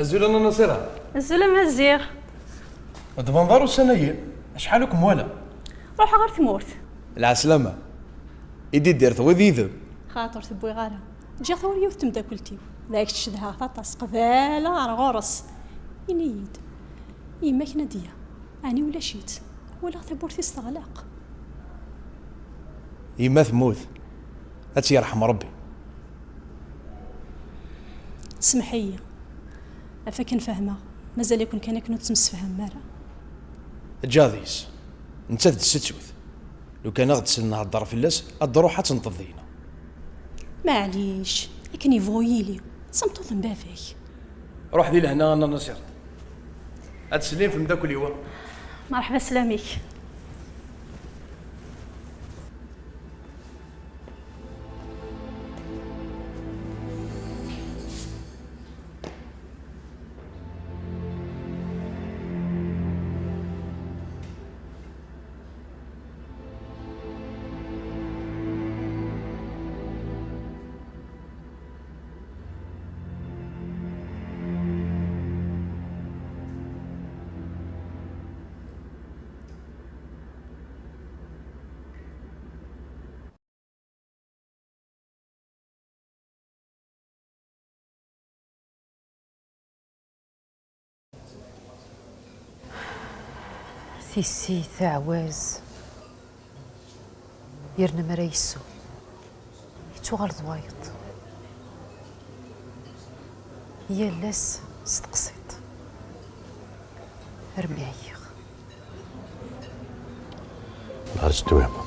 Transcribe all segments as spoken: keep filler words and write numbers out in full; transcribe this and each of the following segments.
Azul a Nna Nasira. Azul a Maziɣ. Ur d-tbaneḍ ara ussan-agi. Acḥal ur kem-wala. Ruḥeɣ ɣer tmurt. Lɛeslama. I d-iddir teɣwiḍ yid-m? Xaṭer tewwiɣ ara. Ǧǧiɣ tawri yiwet temdakelt-iw. D ay kečč cedhaɣ aṭas. Qbala ɣer ɣur-s. Ini-yi-d. Yemma-k Nadia. Ɛni ulac-itt? Walaɣ tawwurt-is teɣleq. Yemma temmut. Ad tt-yerḥem Rebbi. Smeḥ-iyi. Ɣef akken fehmeɣ, mazal-iken kan akken ur tettemsefhamem ara. Ǧadis, nettat d ssettut. Lukan ad ɣ-d-slen nhedder fell-as, ad d-truḥ ad tenṭeḍ dina. Maɛlic, akken yebɣu yili, d tameṭṭut n baba-k. Ruḥ di lehna a Nna Nasirat. Ad teslim f umeddakel-iw. Merḥba, sslam-ik. Tissit, aɛwaz, yerna mi ara yessu, yettuɣal d wayeḍ. Yal ass s teqsiṭ. Armi ɛyiɣ. Nehar s twiɛma.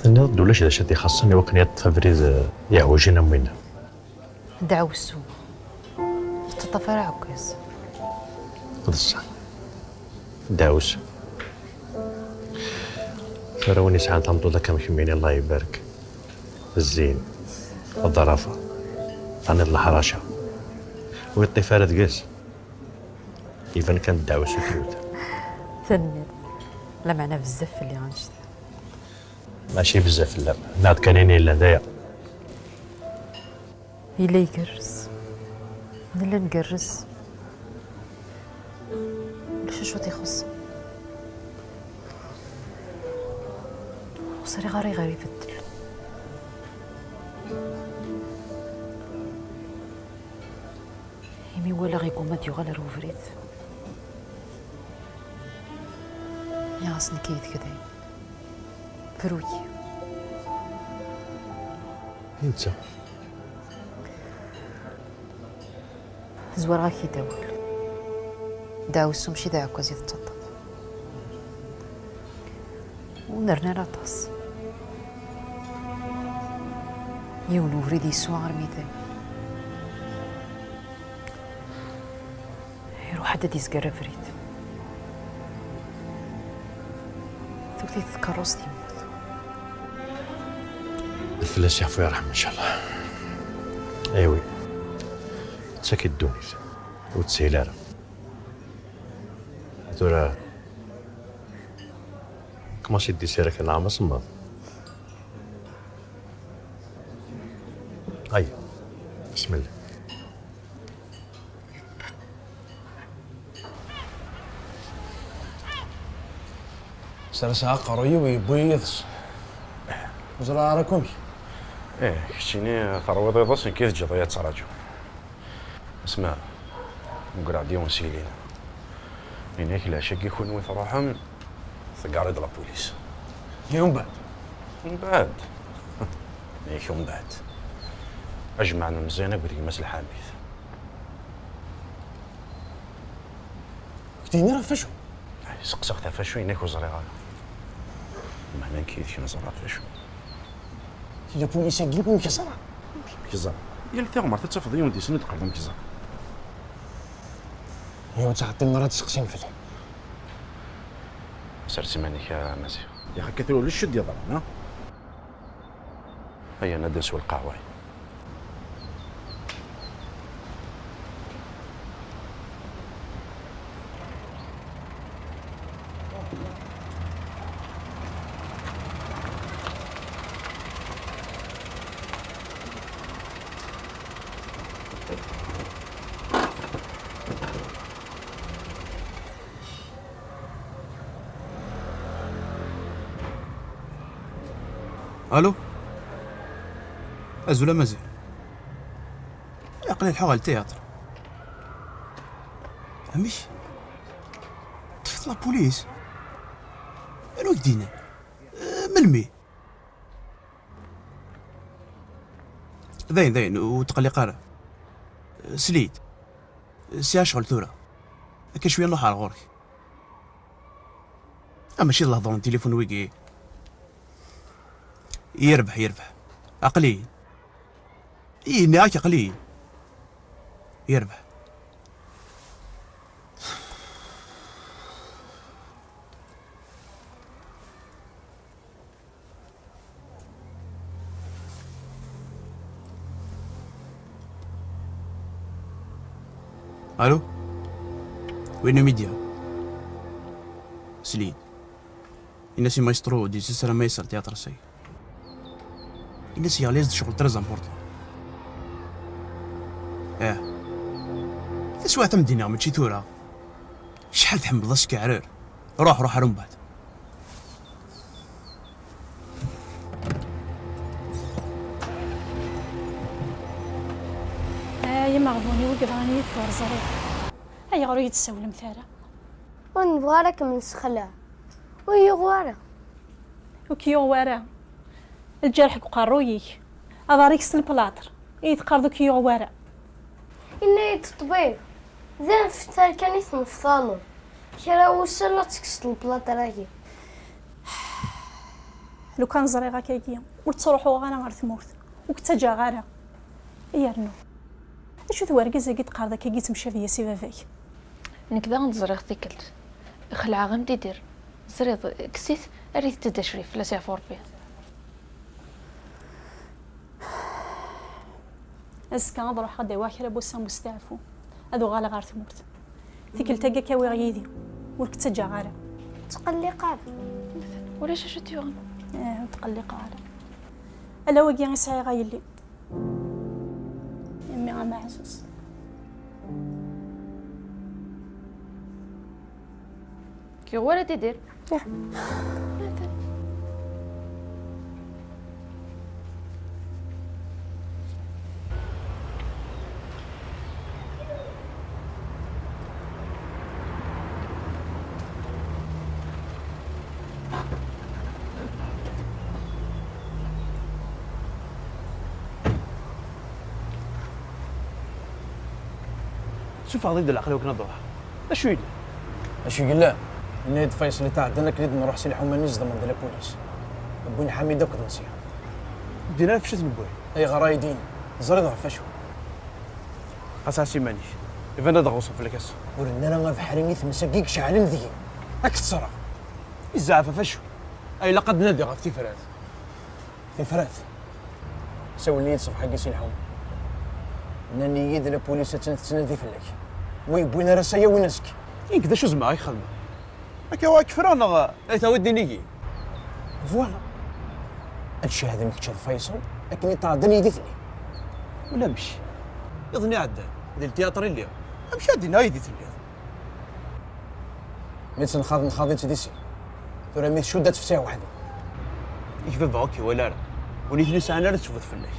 Tenniḍ-d ulac d acu i t-ixaṣṣen i wakken yeṭṭef abrid, eh, yeɛwijin am winna. Ddeɛwessu. Ur tettaṭṭaf ara aɛekkaz. D ṣṣeḥ. Ddeɛwessu. Tura win yesɛan tameṭṭut akka am kemmini, Allah ibarek. Zzin, ḍḍrafa, taniḍ leḥraca. Ur yeṭṭif ara deg-s. Iban kan ddeɛwessu tiwet. Tanemmirt. Lameɛna bezzaf fell-i annect-a. Mačči bezzaf fell-am. Nniɣ-d kan ayen yellan d aya. Yella igerrez. Nella ngerrez. Ulac acu i t-ixuṣṣen. Ur ẓriɣ ara ayɣer ibeddel. Imi walaɣ igumma ad yuɣal ar ubrid. Nniɣ-as nekk yid-k dayen. Bru-yi. I netta? Zwareɣ-ak-id awal. Ddeɛwessu mačči d aɛekkaz i tettaṭṭaf. Ur nerni ara aṭas. Yiwen ubrid yeswa armi d ayen. Iruḥ-d ad d-izger abrid. Tewwet-it tkeṛṛust, yemmut. Ad fell-as yeɛfu yerḥem, ncallah. Aywi. Tettak-it ddunit. Ur teshil ara. Tura, kmaṣ i d-isir akken ɛam asemmaḍ. Ay, bismillah. Serseɣ aqerruy-iw yewwi yid-s. Ur ẓriɣ ara akk amek. Ih, keččini terwiḍ iḍes, nekk i teǧǧiḍ-iyi ad ttraǧuɣ. Asma, meggreɣ-d yiwen s yilin. Ini-ak lɛecc-agi kunwi truḥem, teggareḍ la police. I umbeɛd? Umbeɛd? Yak umbeɛd. Ajmaɛ n Meẓyan akked gma-s Lḥamid. Ur k-d-yenni ara ɣef wacu? Ay, seqsaɣ-t ɣef wacu, yenna-k ur ẓriɣ ara. Meɛna nekk yid-k neẓra ɣef wacu. Tella police-agi, ur k-ẓra? Ur k-ẓra. Yal tiɣmert ad tafeḍ yiwen deg-sen i d-qqaren ur k-ẓra. Ur ttɛeṭṭilem ara ad tseqsim fell-i. Sers iman-ik a Maziɣ. Yak akka tura ulac cced yeḍran, ha? Aya, ad d-neswa lqahwa. Allô? Azul a Maziɣ. Aql-i leḥḥuɣ ɣer ltiyatr. Amek? Ṭṭfet la police? Anwa i k-d-yennan? Eh, melmi? Dayen, dayen, ur tqelliq ara. Sel-iyi-d. Sɛiɣ ccɣel tura. Akka cwiya nruḥ ar ɣur-k. Ah, mačči d lehdur n tilifun wigi. Yerbeḥ, yerbeḥ. Aql-iyi. Ih, nniɣ-ak aql-iyi. Yerbeḥ. Allô? Oui, Numidya. Sel-iyi-d. Ini-as i maestro ur d-yettas ara ma yesser tyaṭer-agi. Ini-as yeɣli-as-d ccɣel très important. Ah. Taswiɛt am d-iniɣ, mačči tura. Acḥal tḥemmleḍ askeɛrer. Ruḥ, ruḥ ar umbeɛd. Ay imeɣbun-iw i yeḍran yid-k ur ẓriɣ. Ayɣer ur yi-d-tessawlemt ara? Ur nebɣi ara ad kem-nessexleɛ. Ur yuɣ wara. Ur k-yuɣ wara. Lǧerḥ deg uqerruy-ik. Aḍar-ik s lplaṭr. I yi-d-teqqareḍ ur k-yuɣ wara. Yenna-yi-d ṭṭbib, d anfetal kan i tnefḍaneḍ. Kra wussan ad tekkseḍ lplaṭr-agi. Lukan ẓriɣ akkagi, ur ttruḥuɣ ara ɣer tmurt. Ur k-ttaǧǧaɣ ara. Yernu, acu d wergaz-agi d-teqqareḍ akkagi yettemcabi-yas i baba-k? Nekk daɣen ẓriɣ tikkelt. Xelɛeɣ am Didir. Ẓriɣ, kkes-it, err-it-id d acrif, fell-as yeɛfu Rebbi. Azekka ad ruḥeɣ ad d-awiɣ kra n wussan n usteɛfu, ad uɣaleɣ ɣer tmurt. Tikkelt-agi ad k-awiɣ yid-i, ur k-ttaǧǧaɣ ara. Ur ttqelliq ara. Ulac acu t-yuɣen. Eh, ur tqelliqeɣ ara. Ala wagi i sɛiɣ a yelli. Yemmi ameɛzuz. Kiɣ wara Didir. Sufeɣ-d leɛqel i wakken ad ruḥeɣ. D acu yellan? Acu yellan? Yenna-yi-d Faysel i tɛeddan akken i d-nruḥ si lḥuma-nni zedmen d la police. Wwin Ḥamid akked Meẓyan. Ur ddin ara f ccat n wway. Ayɣer ay din? Teẓriḍ ɣef wacu? Qas ɛas iman-ik. Iban ad ɣuṣṣen fell-ak ass. Ur nni ara abeḥri i tmes-agi iceɛlen deg-i. Ad k-tt-sseṛɣeɣ. Izɛef ɣef wacu? Ay ilaq ad nadiɣ ɣef tifrat. Tifrat. Sawlen-iyi-d ṣṣbeḥ-agi si lḥum. Nnan-iyi-d la police attan tettnadi fell-ak. Wi yewwin ar ass-a yawin azekka. Nekk d acu zemreɣ ad k-xedmeɣ? Akka ad k-ffreɣ neɣ ad tawiḍ inigi? Voilà. Ad tcehdim kečč d Faysel akken i tɛeddan yid-i telliḍ. Ulamek. Iḍ-nni iɛeddan, di ltyaṭr i lliɣ. Amek ad d-iniɣ yid-i telliḍ? Mi tt-nxaḍ, nxaḍ-itt di sin. Tura mi tcudd, ad tefsiɣ weḥd-i. Yak baba ur k-iwala ara. Ur nitni sɛan ara tecbuḍ fell-ak.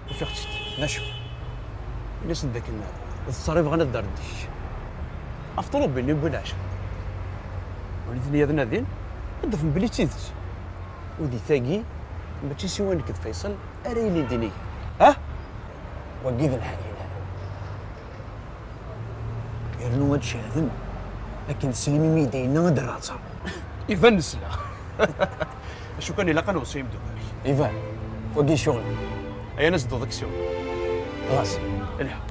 Ufiɣ-tt-id. D acu? Ini-asen-d akken d ttṛa i bɣan ad d-rren deg-k. Ɣef ṭṭrubil-nni n Buɛlac. Ur nitni ad nadin, ad d-afen belli d tidet. U di tagi, mačči siwa nekk d Faysel ara yilin d inigi. Ha? Wagi d lḥal yelhan. Yernu ad tcehdem akken teslim imi i d-yenna ad d-rreɣ ttṛa. Iban nesla. Acu kan ilaq ad nweṣṣi imeddukal-ik. Iban, wagi ccɣel. Aya ad s-dduḍ aksum. Ɣas. Ilḥa.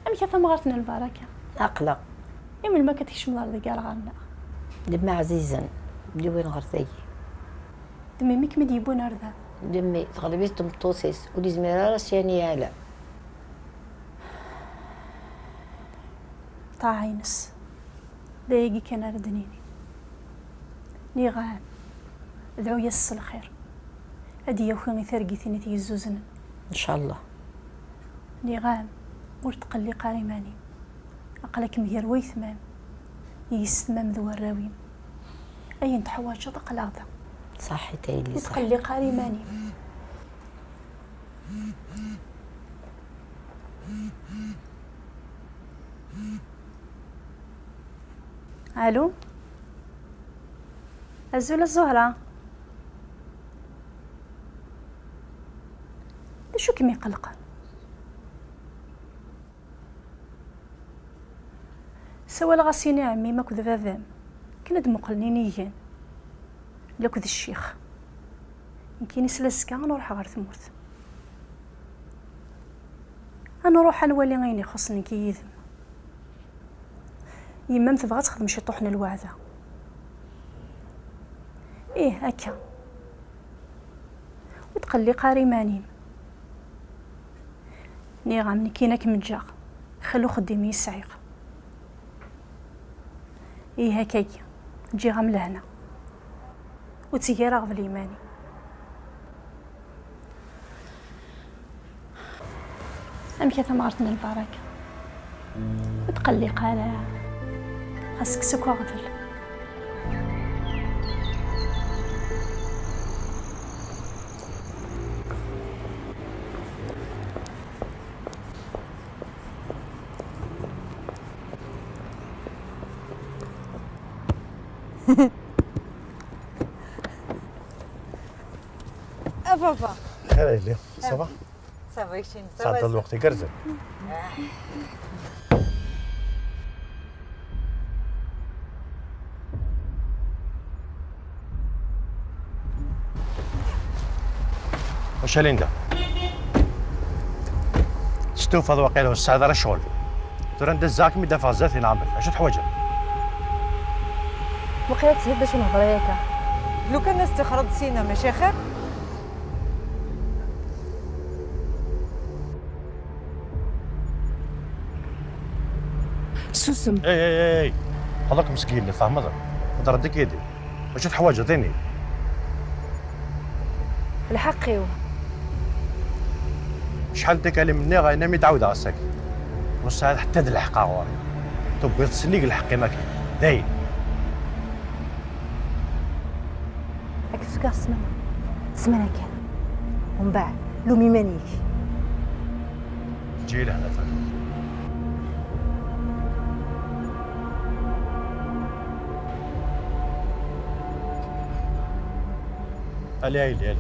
Amek a tamɣart n lbaraka? Aql-aɣ. I melmi akka tkecmeḍ ar deg ar ɣer-nneɣ? D mmi ɛzizen, d win ɣer tagi. D mmi-m i kem-id-yewwin ar da? D mmi, teɣleb-it tmeṭṭut-is, ur yezmir ara s yani yeɛla. ṭṭaɛa-ines. D ayagi kan ara d-nini. Nniɣ-am, dɛu-yas s lxir. Ad d-yaki i targit-nni t-yezzuznen. Ncallah. Nniɣ-am, ur tqelliq ara iman-im. Aql-akem gar waytma-m, yessetma-m d warraw-im. Ayen teḥwaǧeḍ aql-aɣ da. Ṣaḥit a yelli, ur tqelliq ara iman-im. Alu? Azul a Zuhra. D acu kem-iqelqen? Sawaleɣ-as i ɛemmi-m akked baba-m, akken ad d-muqlen inigan, akked ccix. Nekkini s lazekka ad nruḥ ɣer tmurt. Ad nruḥ ad nwali ayen ixuṣṣen nekk yid-m. Yemma-m tebɣa ad texdem ciṭuḥ n lweɛda. Ih, akka. Ur tqelliq ara iman-im. Nniɣ-am, nekkini ad kem-ǧǧeɣ, xali uxeddim i sɛiɣ. Ih, akkagi, ǧǧiɣ-am lehna. Ur tteg ara aɣbel i yiman-im. Amek a tamɣart n lbaraka? Ur tqelliq ara. Xas kkes akk aɣbel. A baba. Xir a yelli, ça va? Ça va, keččini, ça va? Tɛeddaḍ lweqt igerrzen. Wacu a Linda? Testufaḍ waqila ur tesɛiḍ ara ccɣel. Tura anda zzaɣ kem-id-afeɣ zdat-i neɣ amek? Acu teḥwaǧeḍ? Waqila teshiḍ d acu nehḍer akka. Lukan ad s-tixreḍ sina, mačči axir? Susem. Ey, ey, ey, ey. Xḍa-kem seg yilel, tfehmeḍ? Hedreḍ-d akka yid-i. Acu teḥwaǧeḍ, ini? Lḥeqq-iw. Acḥal n tikkal i m-nniɣ ayen am i d-ɛawdeɣ ass-agi. Ur tesɛiḍ ḥetta d lḥeqq ɣur-i. Tewwiḍ s nnig lḥeqq-im akken. Dayen. Ad k-fkeɣ ssmana. Ssmana kan. Umbeɛd, lum iman-ik. Eǧǧ-iyi lehna tura. Allez, allez, allez.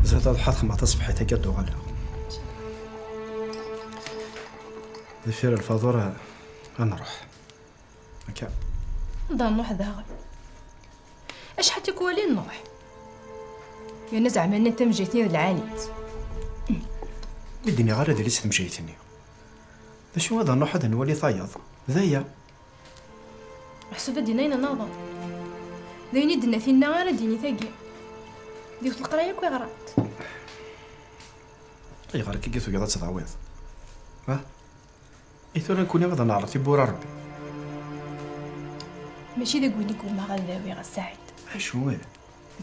Zad ad ḥatxem taṣebḥit-agi ad d-uɣaleɣ. Deffir lfaḍur, ad nruḥ. Akka. Anda nruḥ daɣen? Acḥal tikwal i nruḥ? Yerna zeɛma nnan tamejjayt-nni d lɛali-tt. Mi d-nniɣ ara d-yali s temejjayt-nni. D acu, ad nruḥ ad nwali tayeḍ? D aya. Meḥsub ad d-yini ayen nniḍen. D ayen i d-tenna tinna ara d-yini tagi. D yiwet leqraya akk i ɣrant. Ayɣer akka i tugiḍ ad tedɛwiḍ? Ha? I tura nekkni ad neɛreḍ tibbura Rebbi. Mačči d aguni i gummaɣ ad d-awiɣ a Saɛid. Acu i?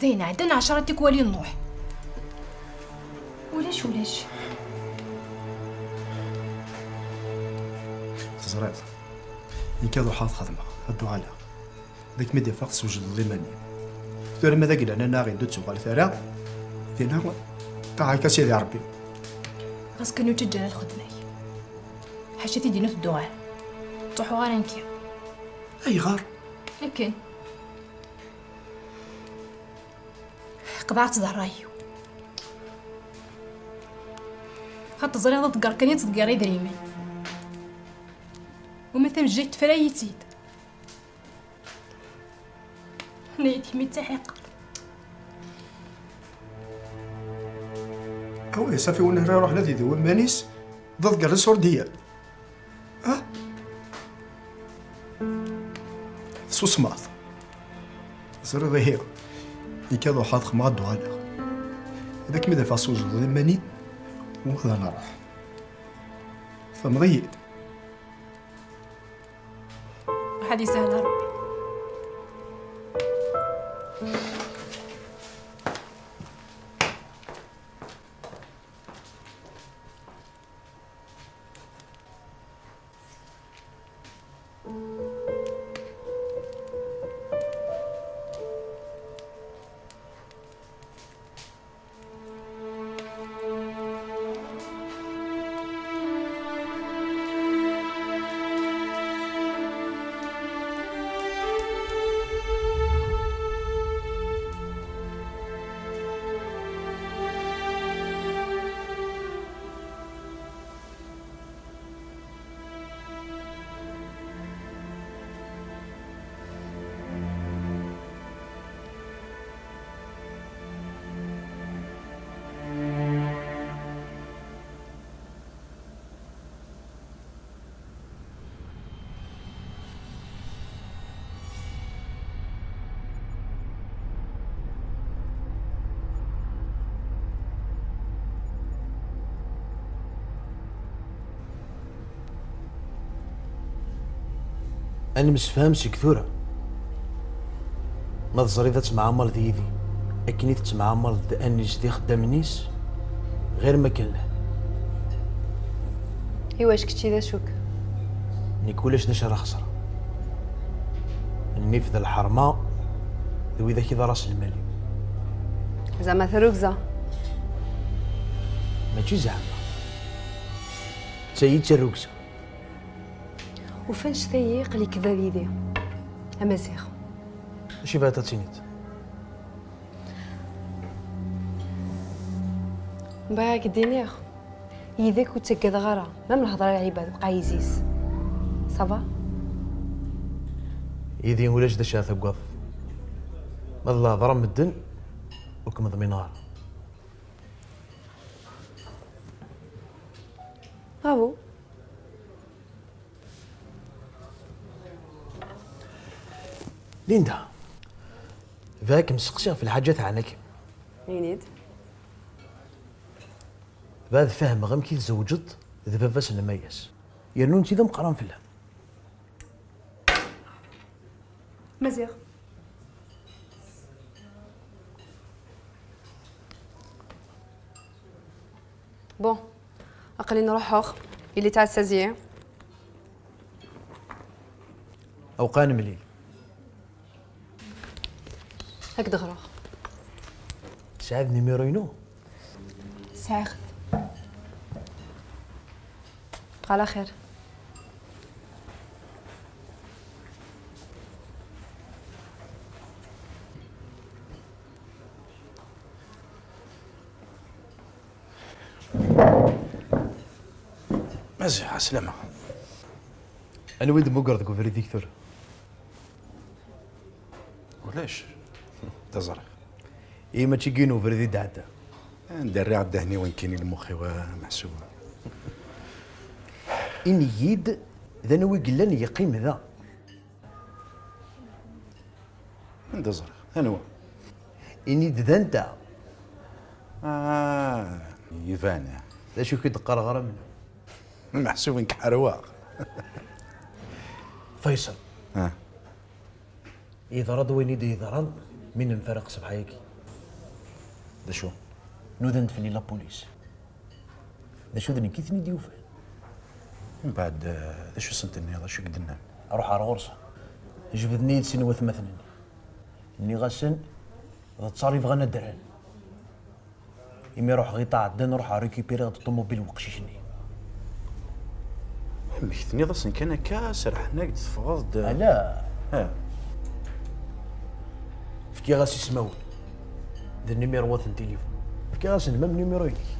D ayen ɛeddan ɛecra tikwal i nruḥ. Ulac, ulac. Teẓriḍ, nekk ad ruḥeɣ ad xedmeɣ, ad d-uɣaleɣ. D akken mi d-iffeɣ teswejdeḍ iman-im. Tura ma d aglan-a ɣin d ur ttuɣalet ara, dinna ṭaɛak a Sidi Ṛebbi. Xas kan ur ttaǧǧa ara lxedma-k. Ḥaca tidin ur tedduɣ ara. Ur ttruḥuɣ ara nekki. Ayɣer? Akken. Qeḍɛeɣ-tt d ṛṛay-iw. Xaṭer ẓriɣ d aḍegger kan i ttḍeggireɣ idrimen. Uma tamejjayt tefra-yi-tt-id. Nniɣ-d kemm i d taḥiqert. Awi, safi, win ara iruḥen ad idawi iman-is, d aḍegger iṣurdiyen. Ha? Tessusmeḍ. Ẓriɣ ihi, nekk ad ruḥeɣ ad xedmeɣ ad d-uɣaleɣ. Ad akken mi d-afeɣ sewjdeḍ iman-im, u ad nruḥ. Tfehmeḍ-iyi-d? Ruḥ ad yessahel Ṛebbi. Ad nemsefham seg tura. Ma teẓriḍ ad temɛamaleḍ yid-i akken i tettemɛamaleḍ d Anis d ixeddamen-is, ɣir ma akken llan. Iwacu kečči d acu-k? Nekk ulac d acu ara xeṣreɣ. Nnif d lḥerma d widak i d ras lmal-iw. Zeɛma d tarugza? Mačči zeɛma. D tayi i d tarugza. Uf annect-ayi aql-ik d abidi. Amaziɣ. Acu i bɣiḍ ad tiniḍ? Bɣiɣ ad k-d-iniɣ, yid-k ur ttaggadeɣ ara, ma m lhedra n lɛibad, bqa ɛziz. Ça va? Yid-i ulac d acu ara taggadeḍ. Ma d lhedra n medden, ur kem-ḍmineɣ ara. Bravo. Linda, bɣiɣ ad kem-steqsiɣ ɣef lḥaǧa teɛna-kem. Ini-d. Bɣiɣ ad fehmeɣ amek i tzewǧeḍ d baba-s n Mayas. Yernu netta d ameqqran fell-am. Maziɣ. Bon, aql-i n ruḥeɣ, il est à seize heures. Awqan mlil. Ad k-d-ɣreɣ. Tesɛiḍ nimiru-inu? Sɛiɣ-t. Ala xir. Maziɣ, ɛeslama. Anwa i d-tmugreḍ deg ubrid-ik tura? Ulac. D aẓref. Ihi mačči n ubrid i d-ɛedda. Anda rriɣ ddehn-iw nekkini lmux-iw, a Meḥsub. Ini-yi-d d anwa i yellan yeqqim da. Anda ẓriɣ? Anwa? Ini-d d anta. Ah, iban. D acu i k-id-qqareɣ ara menhu? Meḥsub nekk ḥerwaɣ. Faysal. Ah. Yeḍra-d wayen i d-yeḍran mi nemfaraq ṣṣbeḥ-agi. D acu? Nudan-d fell-i la police. D acu d nekk i ten-id-yufan. Mbeɛd, eh, d acu i sen-tenniḍ, acu i k-d-nnan? Ruḥeɣ ar ɣur-sen. Jebden-iyi-d sin watmaten-nni. Nniɣ-asen d ttaṛ i bɣan ad d-rren. Imi ruḥeɣ i ṭaɛedda, nruḥ a récupérer-d ṭumubil n weqcic-nni. Amek tenniḍ-asen kan akka, serḥen-ak-d, teffɣeḍ-d? Ala. Ah. Fkiɣ-as ismawen d nnimirwat n tilifun. Fkiɣ-asen même numéro-inek.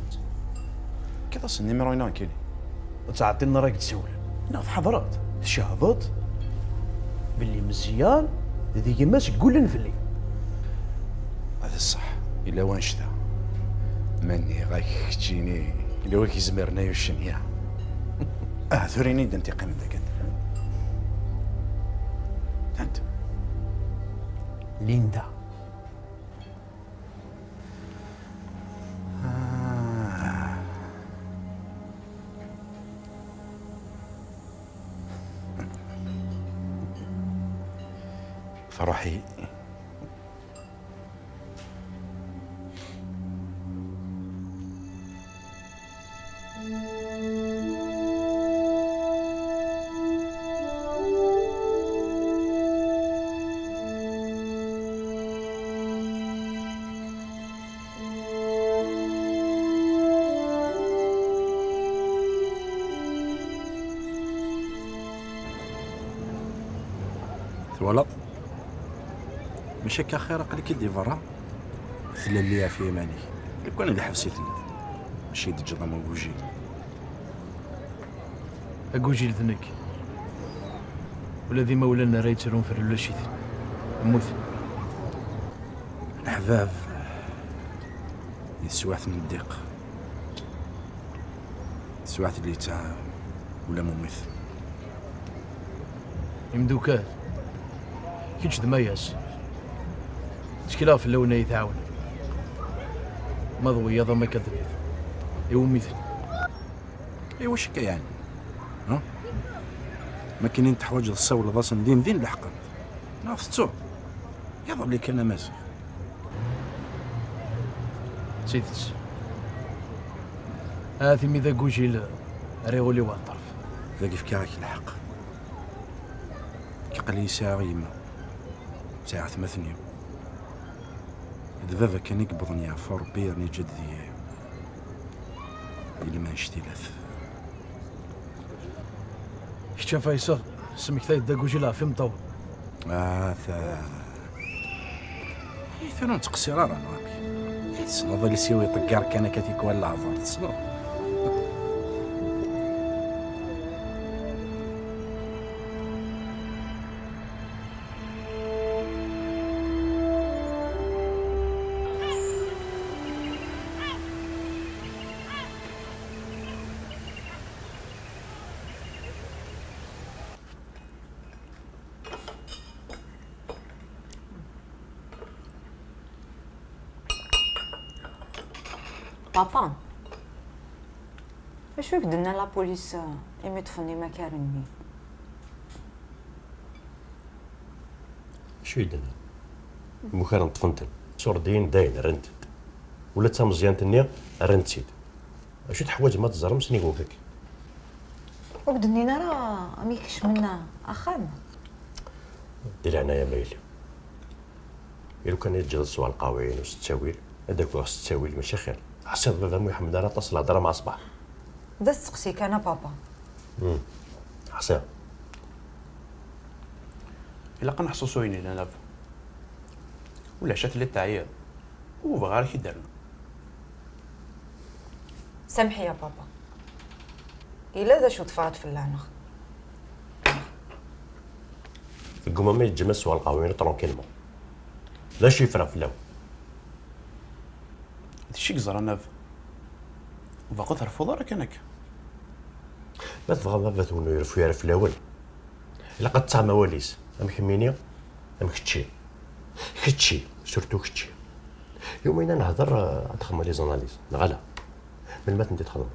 Fkiɣ-asen numéro-inu nekkini. Ur ttɛeṭṭilen ara ad k-d-siwlen. Neɣ tḥeḍreḍ, tcehdeḍ belli Meẓyan d gma-s ggulen fell-i. D ṣṣeḥ, yella wanect-a. Ma nniɣ-ak keččini, yella win k-izmiren ay uccen, ya. Ah, tura ini-d anta yeqqimen dagi. Anta? Linda. Ah. Ferḥi. Twalaḍ? Maca akka axir aql-ik-id di berra, tlalli ɣef yiman-ik. Lukan d aḥbes i telliḍ, maca i d-teǧǧeḍ am ugujil. Agujil d nekk. Ula d imawlan ara yettrun fell-i ulac-iten. Mmuten. Leḥbab di teswiɛt n ddiq, teswiɛt n litteɛ ula mumit. Imdukal, kečč d Mayas. Ttekleɣ fell-awen ad iyi-tɛawnem. Ma d wiyaḍ am akka d nit, iwumi-ten? I wacu akka yeɛni? Ha? Ma akken i teḥwaǧeḍ tessawleḍ-asen din din leḥqen. Neɣ tettuḍ? Iḍelli kan a Maziɣ. D tidet. Ahat imi d agujil, rriɣ ul-iw ɣer ṭṭerf. Dagi fkiɣ-ak lḥeqq. Nekk aql-iyi sɛiɣ yemma, sɛiɣ atmaten-iw. D baba kan i yewwḍen yeɛfu Rebbi yerna yeǧǧa-d deg-i. Ilem annect-ilat. Kečč a Faysal, smektayeḍ-d agujil ɣef imeṭṭawen. Ah, ta. I tura ur nettqeṣṣir ara, neɣ amek? I tessneḍ iles-iw iṭegger kan akka tikwal leɛber, tessneḍ? Papa, acu i k-d-tenna la police, euh, imi ṭṭfen imakaren-nni? Acu i d-tenna? Imakaren ṭṭfen-ten. Iṣurdiyen dayen rran-ten-d. Ula d tameẓyant-nni rran-tt-id. Acu teḥwaǧem ad teẓrem s nnig wakk? Ur k-d-nnin ara amek kecmen axxam? Di leɛnaya ma yili. I lukan i teǧǧeḍ ad sweɣ lqahwa-inu s ttawil, ad d-akuɣ s ttawil, mačči xir. Ḥṣiɣ baba-m ur iḥemmel ara aṭas lhedra mɛa ṣṣbeḥ. D asteqsi kan a papa. Hmm. Ḥṣiɣ. Ilaq ad neḥṣu s wayen yellan a baba. Ulac a telliḍ teɛyiḍ. Ur bɣiɣ ara k-id-rnu. Samḥ-iyi a papa. Yella d acu teffreḍ fell-aneɣ? Teggumam ad yeǧǧem ad sweɣ lqahwa-inu tranquillement. D acu yefra fell-awen? D acu i yeẓran a baba? Baqi ur treffuḍ ara kan akka. Ma tebɣa baba-twen ur ireffu ara fell-awen, ilaq ad tesɛam awal-is, am kemmini, am kečči. Kečči, surtout kečči. Yumi nehder, eh, ad txedmeḍ les analyses, neɣ ala? Melmi ad tent-id-txedmeḍ?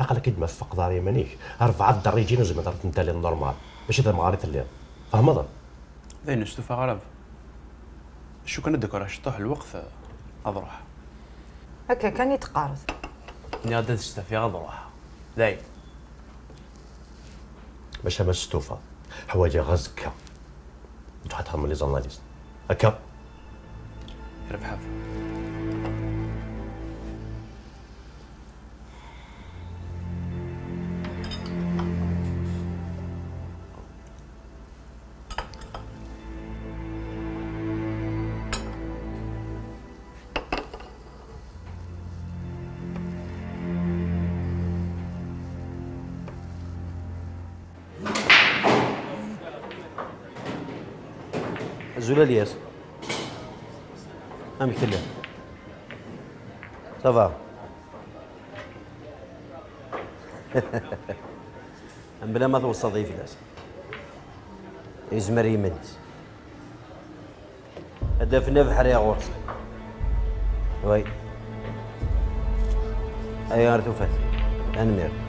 Aql-ak-id ma tfaqeḍ ara iman-ik, rebɛa dderrijin ur zmireḍ ara ad tent-taliḍ normal. Mačči d amɣar i telliḍ. Tfehmeḍ? D ayen ur stufaɣ ara a baba. Acu kan ad d-aker acṭuḥ lweqt, ad ruḥeɣ. Akka kan i d-teqqareḍ. Nniɣ-d ad stufiɣ ad ruḥeɣ. Dayen. Maca ma testufaḍ, ḥwaǧeɣ azekka. Nruḥ ad txedmeḍ les analyses. Akka. Yerbeḥ a baba. Azul a Lyas. Amek telliḍ? Ça va? Mebla ma tweṣṣaḍ-iyi fell-as. Yezmer yiman-is. Ad d-afen abeḥri ɣur-s. Way. Ay ar tufat. Tanemmirt.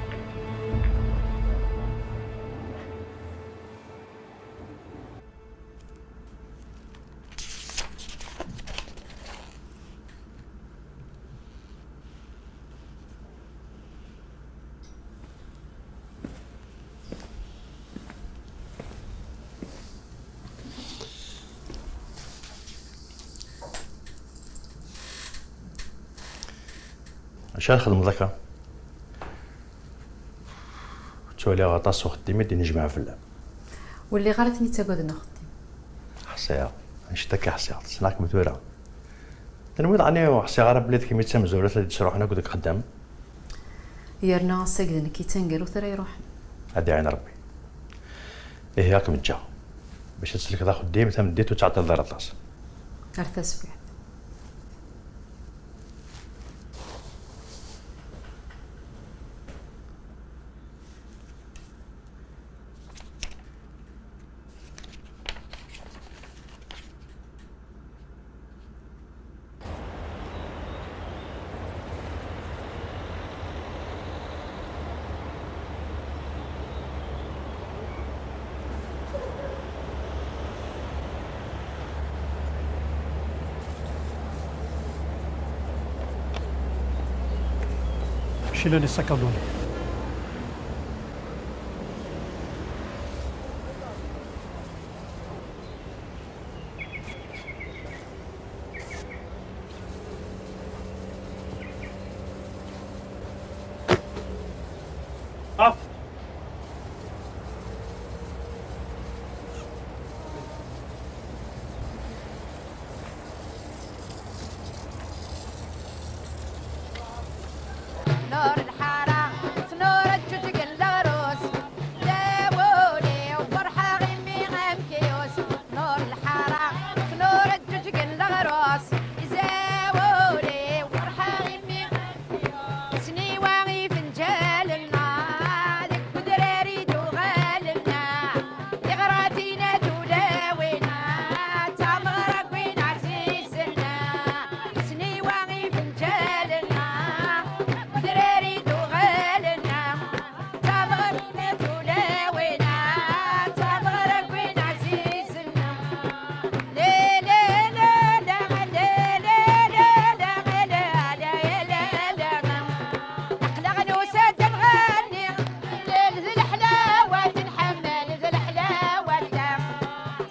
Acu ara txedmeḍ akka? Ttwaliɣ aṭas n uxeddim i d-inejmaɛ fell-am. Ur lliɣ ara ten-ittagaden axeddim. Ḥṣiɣ, annect akka ḥṣiɣ, ssneɣ-kem tura. Tenwiḍ ɛni ur ḥṣiɣ ara belli d kemm i d tamezwarut ara d-ittruḥen akk deg uxeddam? Yerna ass-agi d nekk i d taneggarut ara iruḥen. Ad iɛin Rebbi. Ihi, ad kem-ǧǧeɣ bac ad tsellkeḍ axeddim tameddit ur ttɛeṭṭileḍ ara aṭas. Ar taswiɛt. Mačči la les sacs à dos. Nor lḥara, tnur ǧǧeǧgen leɣrus. D awul-iw ferḥeɣ imi amekyus. Nor lḥara, tnur ǧǧeǧgen leɣrus. D awul-iw ferḥeɣ imi amekyus. Sniwa ifenǧalen-a deg udrar i d-uɣalen-a. Tiɣratin a tulawin-a, d tameɣra n win ɛzizen-a. Sniwa ifenǧalen-a, udrar i d-uɣalen-a. D tameɣra n tulawin-a, d tameɣra n win ɛzizen-a. Aql-aɣ nusa-d ad nɣenni, d leḥlawa d nḥemmel, d leḥlawa.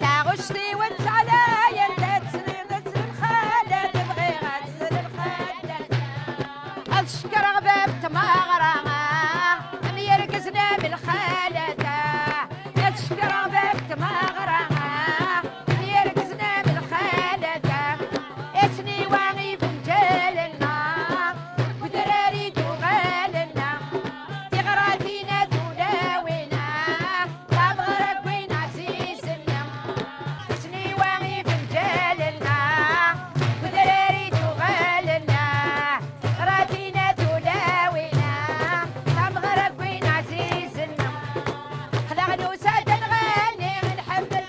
Taɣect-iw d taɛlayant, ad tesliḍ s lxalat, bɣiɣ ad tesliḍ s lxalat. Ad cekkreɣ bab tmeɣra, am yergezna am lxalata. Ad cekkreɣ bab tmeɣra, am yergezna am lxalata. Asniwa ifenǧalen-a, deg udrar i d-uɣalen-a. Tiɣratin a tulawin-a, tameɣra n win ɛzizen-a. Asniwa ifenǧalen-a, deg udrar i d-uɣalen-a. Tiɣratin a tulawin-a, tameɣra n win ɛzizen-a. Aql-aɣ nusa-d ad nɣenni, nḥemmel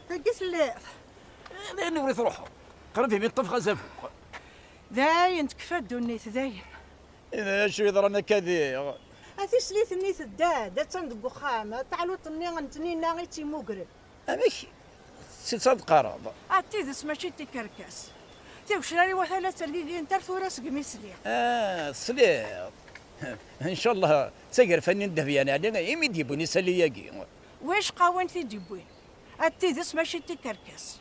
Dagi telliḍ. D ayen ur truḥeḍ. Qrib imi ṭṭef ɣazabuq. Dayen, tekfa ddunit, dayen. D acu yeḍran akka diɣ? A tislit-nni tedda-d, attan deg uxxam. Taɛluṭ-nni n Tninna i tt-imugren. Amek? Tt-id-teqqareḍ? A, d tidet, mačči d tikerkas. Tigecrar iwata la ttergigint ar tura segmi sliɣ. Ah, tesliḍ? Ncallah d tagerfa-nni n Dehbiya n Ɛli imi d-yewwin isali-agi. Wicqa win t-id-yewwin? A d tidet, mačči d tikerkas.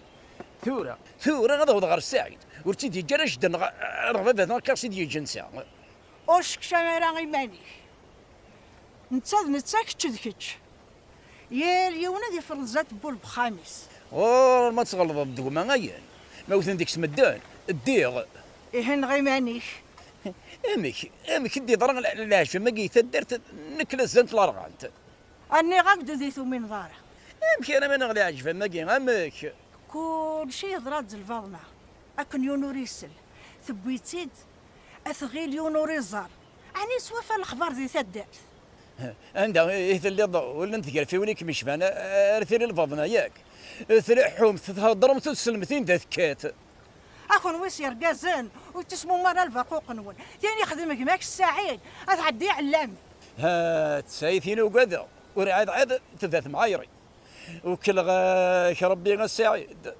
Tura, tura ad awḍeɣ ɣer Saɛid. Ur tt-id-yeǧǧi ara jeddi-nneɣ, neɣ baba-tneɣ akka s-id-yeǧǧ netta. Ur sekcam ara iman-ik. Netta d netta, kečč d kečč. Yal yiwen ad ifreḍ zdat n wul n uxxam-is. Ɣur ma tɣelḍeḍ deg umayen, ma wten deg-s medden, ddiɣ. Ihi nɣ iman-ik. Amek, amek i d-iḍra le-, leɛjeb-agi i taddart n Klazant Larɣant? Nniɣ-ak-d ur d-tumineḍ ara. Amek armi neɣ leɛjeb am wagi, amek? Kulci yeḍra-d d lbaḍna, akken yiwen ur isel, tewwi-tt-id, ad tɣil yiwen ur iẓer. Ɛni swafan lexbar di taddart? Anda i telliḍ, ur llant tgerfiwin i kem-icban, ar tili lbaḍna, yak? Tleḥḥumt, theddremt, ur tsellemt anda tekkat. A kunwi s yergazen, ur ttismum ara lberquq-nwen. Tin ixdem gma-k Saɛid, ad tɛeddi ɛellam. Ha, Saɛid, tin ugadeɣ, ur ɛad ɛad tebda temɛayri. Ukleɣ-ak Rebbi a Saɛid.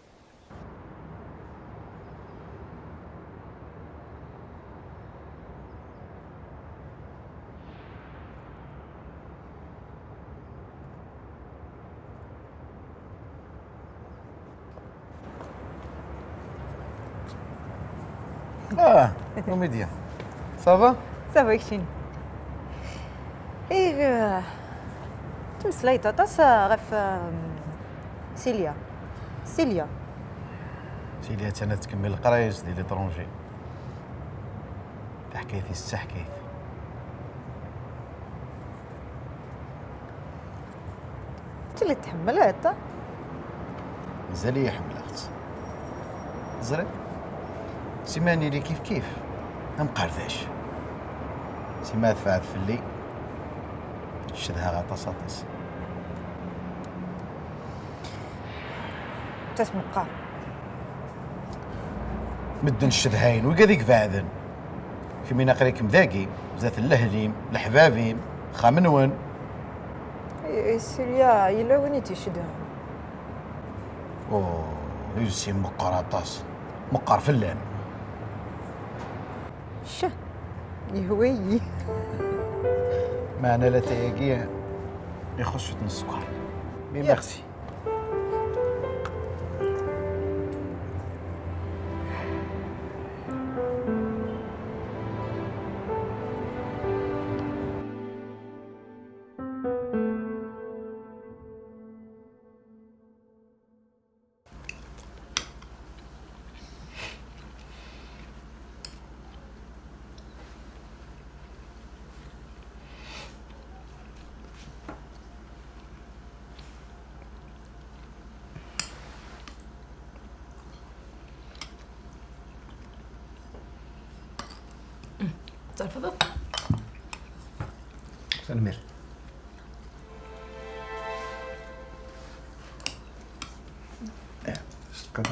Ah, Numidya. Ça va? Ça va, keččini. Ih, eh, ttmeslayeḍ aṭas, eh, ɣef, eh, Silya. Silya. Silya attan ad tkemmel leqraya-s di l'étranger. Taḥkayt-is d taḥkayt. Telliḍ tḥemmleḍ-t? Mazal-iyi ḥemmleɣ-tt. Teẓriḍ? Sima nili kif kif, am qerdac. Sima tebɛed fell-i, cedhaɣ aṭas, aṭas. Anta tmeqqar? Medden cedhayen wigad i ibeɛden. Kemmini aql-ikem dagi, zdat n lehl-im, leḥbab-im, axxam-nwen. I, i Silya, yella win i tt-icedhen. Oh, iles-im meqqer aṭas. Meqqer fell-am. Ccah, yehwa-yi. Meɛna latay-agi ixuṣṣ cwiṭ n sskeṛ. Mais merci. Terfdeḍ? Tanemmirt. Eh, sskeṛ.